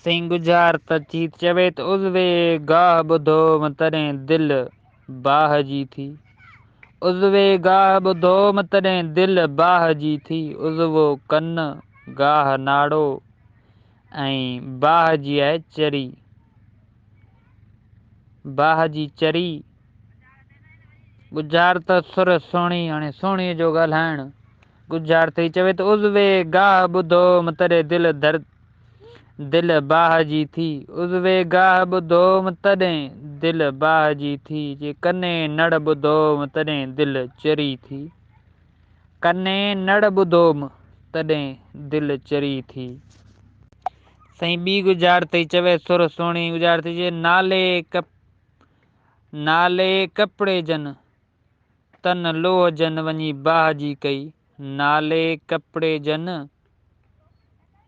سائين ڳجهارت اچي چوي ته عضوي گاهه ٻڌوم تڏهن دل باهه جي ٿي. عضوي گاهه ٻڌوم تڏهن دل باهه جي ٿي. عضوو ڪن، گاهه ناڙو ۽ باهه جي آهي چري. باهه جي چري. ڳجهارت سر سهڻي، هاڻي سهڻيء جو ڳالهائڻ. ڳجهارت ٿي چوي ته عضوي گاهه ٻڌوم تڏهن دل در دل باهه جي ٿي. عضوي گاهه ٻڌوم تڏهن دل باهه جي ٿي. جي ڪني نڙ ٻڌوم تڏهن دل چري ٿي. ڪني نڙ ٻڌوم تڏهن دل چري ٿي. سائين ٻي ڳجهارت ٿي چوي سر سهڻي ڳجهارت ٿي چوي نالي ڪپ نالي ڪپڙي جن، تن لوهه جن وڃي باهه جي ڪئي. نالي ڪپڙي جن،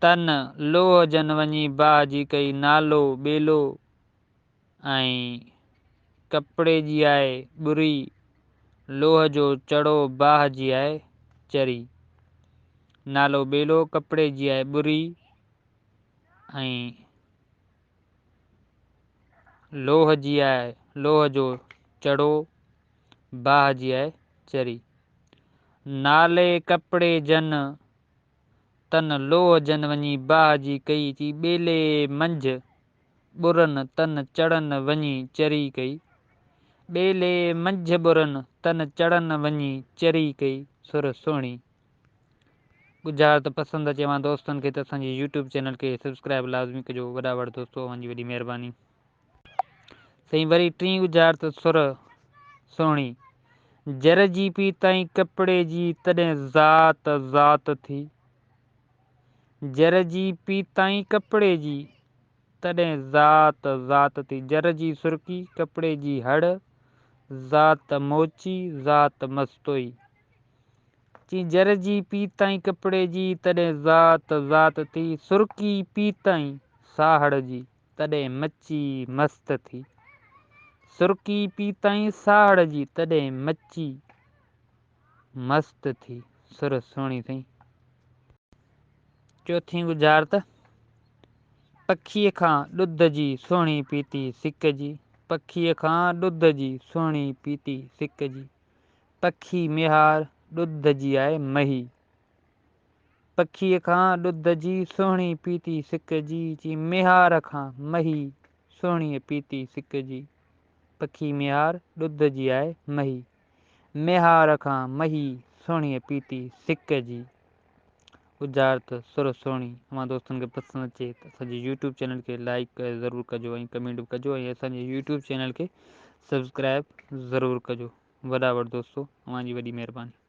تن لوهه جن وڃي باهه جي ڪئي. نالو ٻيلو ۽ ڪپڙي جي آهي ٻري، لوهه جو چڙو باهه جي آهي چري. نالو ٻيلو، ڪپڙي جي آهي ٻري ۽. لوهه جي آهي لوهه جو چڙو، باهه جي آهي چري. نالي ڪپڙي جن، تن لوهه جن وڃي باهه جي ڪئي. چي ٻيلي منجهه ٻرن، تن چڙن وڃي چري ڪئي. ٻيلي منجهه ٻرن، تن چڙن وڃي چري ڪئي. سر سهڻي. ڳجهارت پسند اچي اوهان دوستن کي ته اسان جي يوٽيوب چينل کي سبسڪرائب لازمي ڪجو وڏا وڙ دوستو اوهان جي وڏي مهرباني. سائين وري ٽين ڳجهارت سر سهڻي. جر جي پيتائين ڪپڙي جي تڏهن ذات ذات ٿي. جر جي پيتائين ڪپڙي جي تڏهن ذات ذات ٿي. جر جي سرڪي ڪپڙي جي هڙ ذات موچي ذات مستوئي. چي جر جي پيتائين ڪپڙي جي، تڏهن ذات ذات ٿي. سرڪي پيتائين ساهڙ جي، تڏهن مچي مست ٿي. سرڪي پيتائين ساهڙ جي، تڏهن مچي مست ٿي. سر سهڻي سائين. چوٿين ڳجهارت، پکيء کان ڏڌ جي، سهڻي پيتي سڪ جي. پکيء کان ڏڌ جي، سهڻي پيتي سڪ جي. پکي ميهار، ڏڌ جي آهي مهي. پکيء کان ڏڌ جي، سهڻي پيتي سڪ جي. چي ميهار کان مهي، سهڻيء پيتي سڪ جي. پکي ميهار، ڏڌ جي آهي مهي. ميهار کان مهي، سهڻيء پيتي سڪ جي. ڳجهارت سر سهڻي اوهان دوستن کي پسند اچي ته اسان جي يوٽيوب چينل کي لائيڪ ضرور ڪجو ۽ ڪمينٽ به ڪجو ۽ اسان جي يوٽيوب چينل کي سبسڪرائب ضرور ڪجو. وڏا وڙ دوستو اوهان جي وڏي مهرباني.